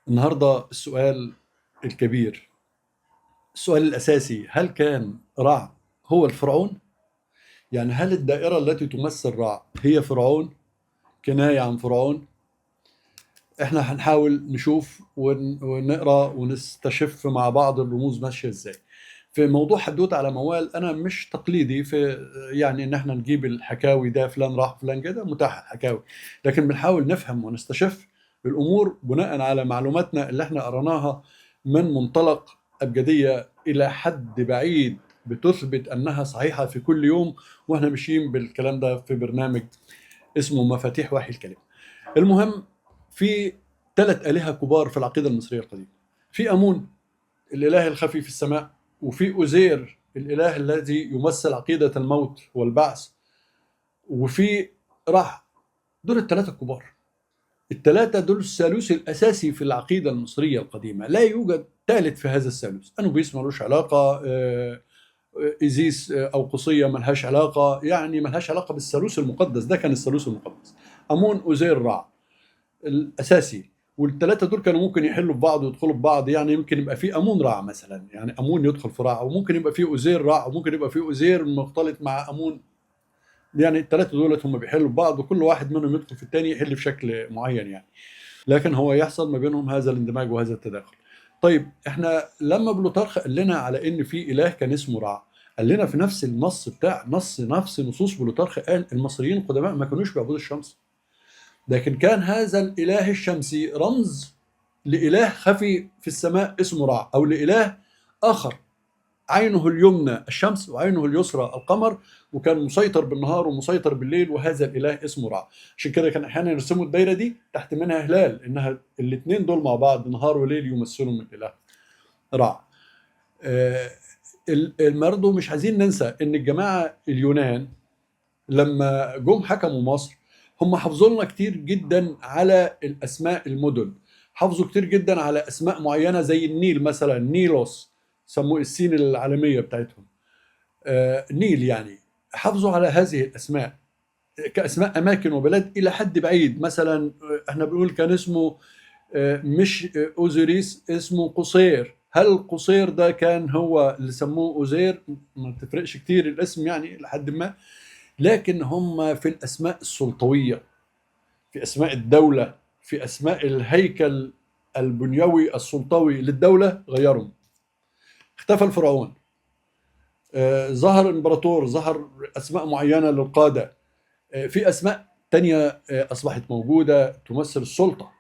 النهارده السؤال الكبير، السؤال الأساسي: هل كان رع هو الفرعون؟ يعني هل الدائرة التي تمثل رع هي فرعون؟ كناية عن فرعون؟ احنا هنحاول نشوف ونقرأ ونستشف مع بعض الرموز ماشية ازاي. في موضوع حدوتة على موال انا مش تقليدي في يعني ان احنا نجيب الحكاوي ده فلان راح فلان كده، متاح الحكاوي، لكن بنحاول نفهم ونستشف الامور بناء على معلوماتنا اللي احنا قرناها من منطلق ابجدية الى حد بعيد بتثبت انها صحيحة في كل يوم، واحنا ماشيين بالكلام ده في برنامج اسمه مفاتيح وحي الكلمة. المهم في 3 آلهة كبار في العقيدة المصرية القديمة. في أمون الإله الخفي في السماء، وفي أوزير الإله الذي يمثل عقيدة الموت والبعث، وفي رع. دول الثلاثة الكبار. الثلاثة دول الثالوث الأساسي في العقيدة المصرية القديمة، لا يوجد ثالث في هذا الثالوث. أنوبيس ملوش علاقة، إيزيس أو قصية ملهاش علاقة، يعني ملهاش علاقة بالثالوث المقدس. ده كان الثالوث المقدس، أمون أوزير رع الأساسي. والثلاثة دول كانوا ممكن يحلوا في بعض ويدخلوا في بعض، يعني يمكن يبقى في أمون رع مثلا، يعني أمون يدخل في رع، وممكن يبقى في أوزير رع، وممكن يبقى في أوزير مختلط مع أمون. يعني الثلاثة دولت هم بيحلوا في بعض، وكل واحد منهم يدخل في الثاني يحل في شكل معين يعني، لكن هو يحصل ما بينهم هذا الاندماج وهذا التداخل. طيب احنا لما بلوتارخ قال لنا على ان في اله كان اسمه رع، قال لنا في نفس النص بتاع نص نفس نصوص بلوتارخ، قال المصريين القدماء ما كانوش بيعبدوا الشمس، لكن كان هذا الاله الشمسي رمز لاله خفي في السماء اسمه رع، او لاله اخر عينه اليمنى الشمس وعينه اليسرى القمر، وكان مسيطر بالنهار ومسيطر بالليل، وهذا الاله اسمه رع. عشان كده كان احيانا يرسموا الدايره دي تحت منها هلال، انها الاثنين دول مع بعض نهار وليل يمثلوا من الاله رع. برضه مش عايزين ننسى ان الجماعه اليونان لما جم حكموا مصر هم حافظوا لنا كتير جدا على الاسماء المدن، حافظوا كتير جدا على اسماء معينه زي النيل مثلا، نيلوس سموه السين العالميه بتاعتهم، نيل، يعني حافظوا على هذه الاسماء كاسماء اماكن وبلاد الى حد بعيد. مثلا احنا بنقول كان اسمه مش اوزيريس، اسمه قصير. هل قصير ده كان هو اللي سموه اوزير؟ ما تفرقش كتير الاسم يعني لحد ما، لكن هم في الاسماء السلطويه، في اسماء الدوله، في اسماء الهيكل البنيوي السلطوي للدوله غيرهم. اختفى الفرعون، ظهر امبراطور، ظهر اسماء معينه للقاده، في اسماء تانية اصبحت موجوده تمثل السلطه،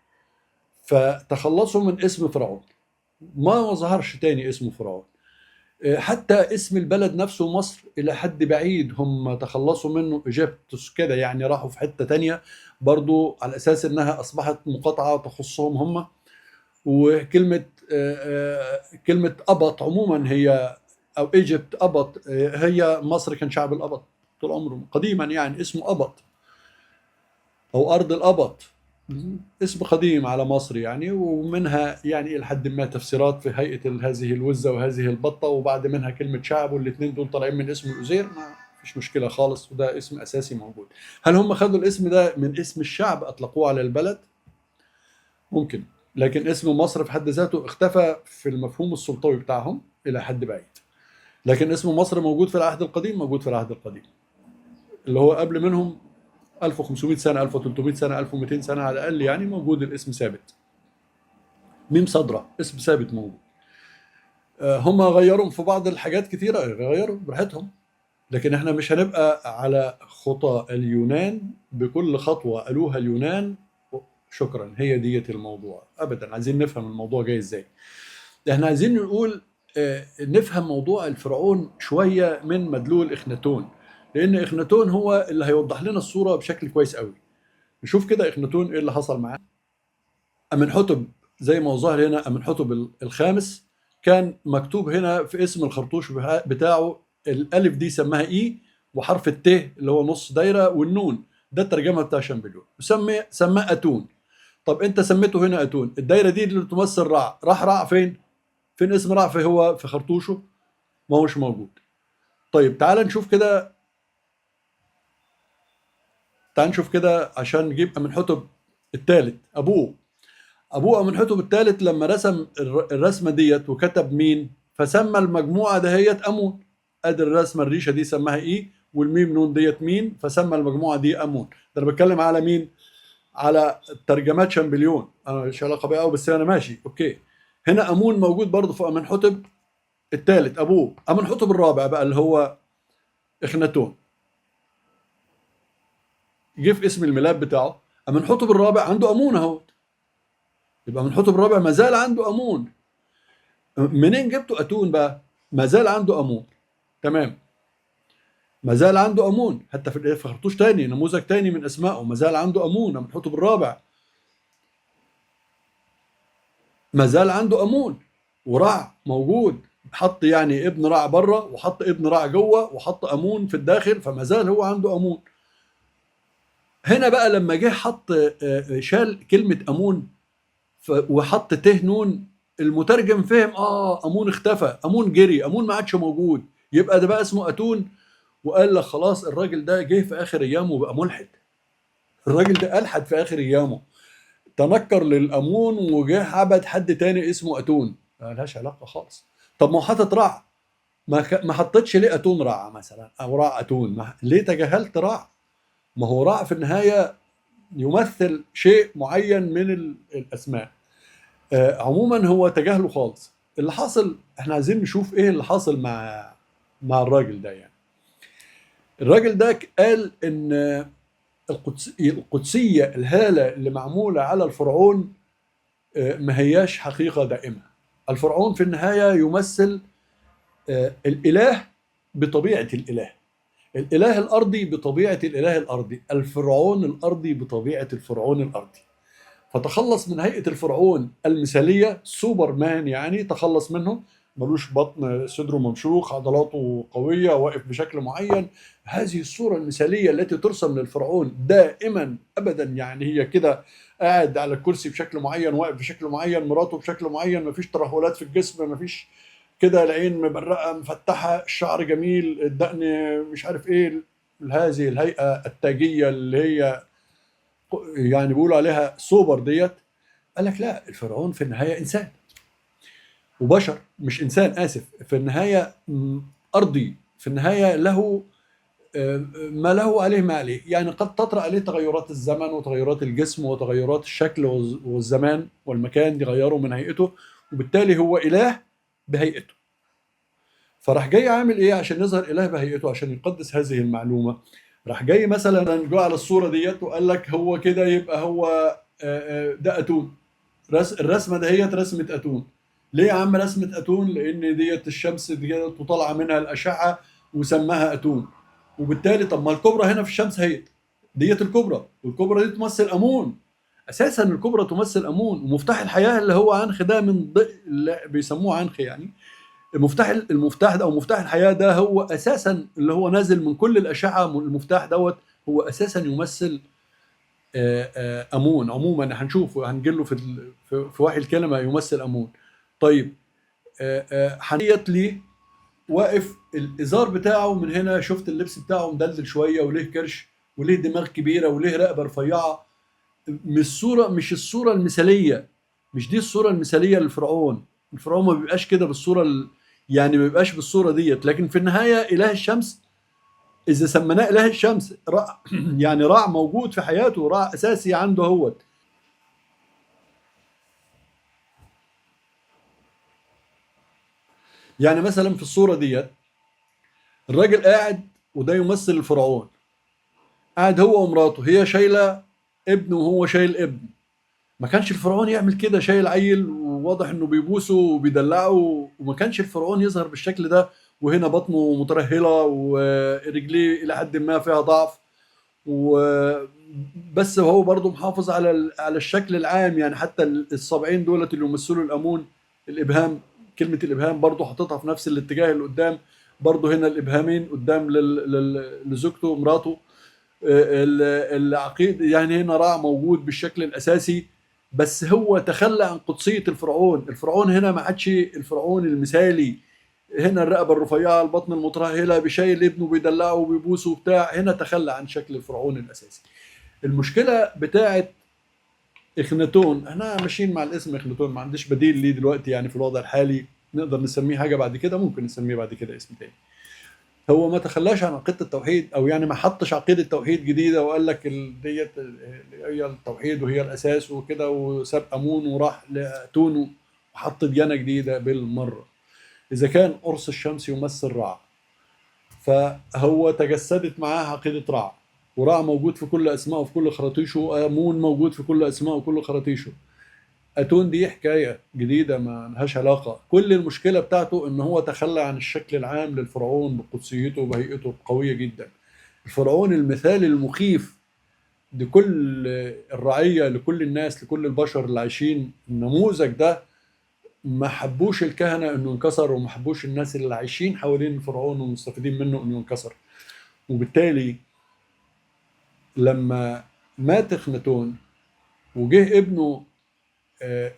فتخلصوا من اسم فرعون، ما ظهرش تاني اسم فرعون. حتى اسم البلد نفسه مصر الى حد بعيد هم تخلصوا منه، ايجيبتوس كده يعني، راحوا في حته تانية برضو على اساس انها اصبحت مقاطعه تخصهم هم. وكلمه كلمه ابط عموما هي، او Egypt ابط، هي مصر كان شعب الابط طول عمره قديما، يعني اسمه ابط او ارض الابط، اسم قديم على مصر يعني، ومنها يعني الى حد ما تفسيرات في هيئه هذه الوزه وهذه البطه، وبعد منها كلمه شعب، والاثنين دول طالعين من اسم الأوزير، ما فيش مشكله خالص، وده اسم اساسي موجود. هل هم خدوا الاسم ده من اسم الشعب اطلقوه على البلد؟ ممكن، لكن اسم مصر في حد ذاته اختفى في المفهوم السلطوي بتاعهم الى حد بعيد. لكن اسم مصر موجود في العهد القديم، موجود في العهد القديم اللي هو قبل منهم 1500 سنة، 1300 سنة، 1200 سنة على الأقل، يعني موجود الاسم ثابت. ميم صدرة اسم ثابت موجود. هم غيروا في بعض الحاجات كتيرة، غيروا براحتهم، لكن احنا مش هنبقى على خطى اليونان بكل خطوة قالوها اليونان شكرا هي ديت الموضوع أبدا. عايزين نفهم الموضوع جاي ازاي. احنا عايزين نقول نفهم موضوع الفرعون شوية من مدلول إخناتون، لأن إخناتون هو اللي هيوضح لنا الصورة بشكل كويس قوي. نشوف كده إخناتون إيه اللي حصل معاه. أمنحتب زي ما هو ظاهر هنا، أمنحتب الخامس كان مكتوب هنا في اسم الخرطوش بتاعه الألف دي سماها إي، وحرف الت اللي هو نص دايرة، والنون ده الترجمة بتاع شامبليون، سماه أتون. طب أنت سميته هنا أتون، الدايرة دي اللي تمثل رع، راح رع فين؟ فين اسم رع في هو في خرطوشه؟ ما هوش موجود. طيب تعال نشوف كده، تعال نشوف كده عشان نجيب أمنحتب الثالث أبوه. ابوه امنحتب الثالث لما رسم الرسمة ديت وكتب مين، فسمى المجموعة دهيت امون. ادي الرسمة الريشة دي سماها ايه، والميم نون ديت مين، فسمى المجموعة دي امون. ده انا بتكلم على مين؟ على ترجمات شامبليون، انا مش علاقة بيها قوي بس انا ماشي okay. هنا امون موجود برضه في امنحتب الثالث ابوه. امنحتب الرابع بقى اللي هو اخناتون، جه في اسم الميلاد بتاعه. امنحتب الرابع عنده امون اهو، يبقى امنحتب الرابع ما زال عنده امون. منين جبتوا اتون بقى؟ ما زال عنده امون، تمام، ما زال عنده امون. حتى في خرطوش تاني، نموذج تاني من اسمائه، ما زال عنده امون. امنحتب الرابع ما زال عنده امون، ورع موجود، حط يعني ابن رع بره وحط ابن رع جوه وحط امون في الداخل، فما زال هو عنده امون. هنا بقى لما جه حط شال كلمة امون وحط ته نون، المترجم فهم امون اختفى، امون جري، امون ما عادش موجود، يبقى ده بقى اسمه اتون. وقال لك خلاص الراجل ده جه في اخر ايامه وبقى ملحد. الراجل ده الحد في اخر ايامه، تنكر للامون وجه عبد حد تاني اسمه اتون، ما لهاش علاقة خالص. طب ما هو حاطط رع، ما حطيتش ليه اتون رع مثلا او رع اتون؟ ليه تجاهلت رع؟ ما هو رع في النهاية يمثل شيء معين من الاسماء. عموما هو تجاهله خالص. اللي حاصل احنا عايزين نشوف ايه اللي حاصل مع الراجل ده. يعني الراجل ده قال ان القدسية الهالة اللي معمولة على الفرعون ما هياش حقيقة دائمة. الفرعون في النهاية يمثل الاله بطبيعة الاله، الاله الارضي بطبيعة الاله الارضي، الفرعون الارضي بطبيعة الفرعون الارضي. فتخلص من هيئة الفرعون المثالية، سوبرمان يعني، تخلص منه، ملوش بطن، صدره ممشوق، عضلاته قوية، واقف بشكل معين. هذه الصورة المثالية التي ترسم للفرعون دائما أبدا، يعني هي كده، قاعد على الكرسي بشكل معين، واقف بشكل معين، مراته بشكل معين، مفيش ترهلات في الجسم، مفيش كده، العين مبرقة مفتحة، الشعر جميل، الدقن مش عارف ايه، هذه الهيئة التاجية اللي هي يعني بيقولوا عليها سوبر ديت. قال لك لا، الفرعون في النهاية إنسان وبشر، مش إنسان آسف، في النهاية أرضي، في النهاية له ما له عليه ما عليه، يعني قد تطرأ عليه تغيرات الزمن وتغيرات الجسم وتغيرات الشكل والزمان والمكان يغيروا من هيئته، وبالتالي هو إله بهيئته. فراح جاي عامل إيه عشان يظهر إله بهيئته، عشان يقدس هذه المعلومة؟ راح جاي مثلا جه على الصورة ديت وقال لك هو كده، يبقى هو ده أتون، الرسمة دهيت رسمة أتون. ليه يا عم رسمة أتون؟ لأن ديت الشمس ديت وطالعة منها الأشعة وسماها أتون. وبالتالي طب ما الكبرى هنا في الشمس هي ديت الكبرى، والكبرى دي تمثل أمون أساسا، الكبرى تمثل أمون، ومفتاح الحياة اللي هو عنخ ده من اللي بيسموه عنخ، يعني المفتاح ده أو مفتاح الحياة ده هو أساسا اللي هو نازل من كل الأشعة، المفتاح دوت هو أساسا يمثل أمون. عموما هنشوفه هنجله في وحي الكلمة يمثل أمون. طيب حنيت ليه واقف الإزار بتاعه من هنا، شفت اللبس بتاعه مدلدل شوية، وليه كرش، وليه دماغ كبيرة، وليه رقبة رفيعة. مش الصورة المثالية، مش دي الصورة المثالية للفرعون. الفرعون ما بيبقاش كده بالصورة يعني ما بيبقاش بالصورة ديت. لكن في النهاية إله الشمس، إذا سميناه إله الشمس، رع يعني رع موجود في حياته، رع أساسي عنده هو. يعني مثلا في الصورة ديت الراجل قاعد، وده يمثل الفرعون، قاعد هو ومراته، هي شايلة ابن وهو شايل ابن. ما كانش الفرعون يعمل كده، شايل عيل وواضح انه بيبوسه وبيدلعه، وما كانش الفرعون يظهر بالشكل ده. وهنا بطنه مترهلة ورجليه إلى حد ما فيها ضعف، وبس هو برضه محافظ على الشكل العام. يعني حتى الصابعين دولت اللي يمثلوا الأمون، الإبهام، كلمة الإبهام برضه حاططها في نفس الاتجاه اللي قدام، برضه هنا الإبهامين قدام لزوجته مراته. العقيد يعني هنا راع موجود بالشكل الأساسي، بس هو تخلى عن قدسية الفرعون. الفرعون هنا ما عادش الفرعون المثالي، هنا الرقبة الرفيعة، البطن المترهلة، بيشيل ابنه بيدلعه وبيبوسه وبتاع، هنا تخلى عن شكل الفرعون الأساسي. المشكلة بتاعت اخناتون، احنا ماشيين مع الاسم اخناتون، ما عنديش بديل ليه دلوقتي يعني في الوضع الحالي، نقدر نسميه حاجة بعد كده، ممكن نسميه بعد كده اسم تاني. هو ما تخلاش عن عقيدة التوحيد، او يعني ما حطش عقيدة توحيد جديدة وقال لك ديت هي التوحيد وهي الاساس وكده، وساب امون وراح لاتون وحط ديانة جديدة بالمرة. اذا كان قرص الشمس يمثل رع، فهو تجسدت معاه عقيدة رع، ورع موجود في كل اسمائه وفي كل خراطيشه، امون موجود في كل اسمائه وكل خراطيشه. اتون دي حكاية جديدة ما لهاش علاقة. كل المشكلة بتاعته ان هو تخلى عن الشكل العام للفرعون بقدسيته وبهيئته القوية جدا. الفرعون المثالي المخيف لكل الرعية، لكل الناس، لكل البشر اللي عايشين، النموذج ده ما حبوش الكهنة انه ينكسر، وما حبوش الناس اللي عايشين حوالين الفرعون ومستفيدين منه انه ينكسر. وبالتالي لما مات اخناتون وجه ابنه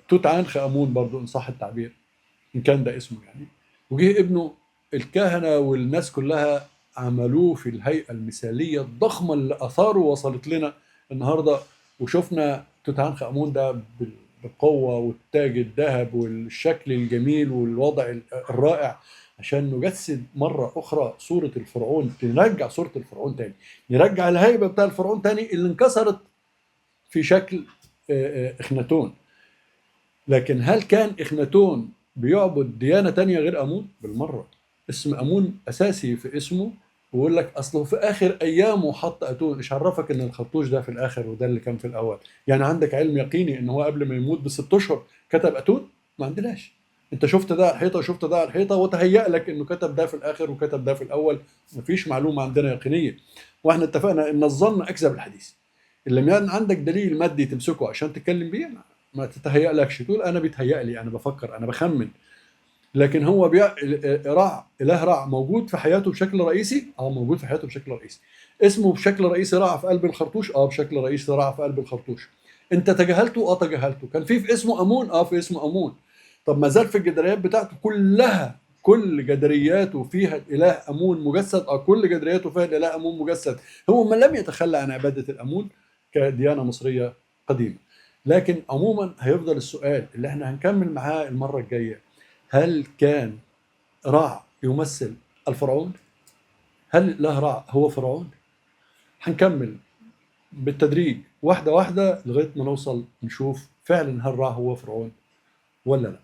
توت عنخ امون، برضو ان صح التعبير ان كان ده اسمه يعني، وجه ابنه، الكهنة والناس كلها عملوه في الهيئة المثالية الضخمة اللي اثاره وصلت لنا النهارده، وشفنا توت عنخ امون ده بالقوة والتاج الذهب والشكل الجميل والوضع الرائع، عشان نجسد مرة اخرى صوره الفرعون، نرجع صوره الفرعون تاني، نرجع الهيبة بتاع الفرعون تاني اللي انكسرت في شكل اخناتون. لكن هل كان اخناتون بيعبد ديانة تانية غير امون؟ بالمرة. اسم امون اساسي في اسمه، ويقول لك اصله في اخر ايامه حط اتون. ايش عرفك ان الخرطوش ده في الاخر وده اللي كان في الاول؟ يعني عندك علم يقيني ان هو قبل ما يموت ب6 اشهر كتب اتون؟ ما عندناش. انت شفت ده على الحيطة وشفت ده على الحيطة وتهيأ لك انه كتب ده في الاخر وكتب ده في الاول، مفيش معلومة عندنا يقينية. واحنا اتفقنا ان الظن اكذب الحديث. اللي لم عندك دليل مادي تمسكه عشان تتكلم بيه ما تتهيأ لكش، تقول انا بيتهيأ لي، انا بفكر، انا بخمن. لكن هو رع، اله رع موجود في حياته بشكل رئيسي، موجود في حياته بشكل رئيسي. اسمه بشكل رئيسي رع في قلب الخرطوش، بشكل رئيسي رع في قلب الخرطوش. انت تجاهلته؟ تجاهلته. كان في اسمه امون، في اسمه امون. طب ما زال في الجدريات بتاعته كلها، كل جدرياته فيها الاله امون مجسد، كل جدرياته فيها الاله امون مجسد. هو ما لم يتخلى عن عباده الامون كديانه مصرية قديمة. لكن عموما هيفضل السؤال اللي احنا هنكمل معاه المرة الجاية، هل كان رع يمثل الفرعون؟ هل له رع هو فرعون؟ هنكمل بالتدريج واحدة واحدة لغاية ما نوصل نشوف فعلا هل رع هو فرعون ولا لا.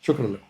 شكرا لكم.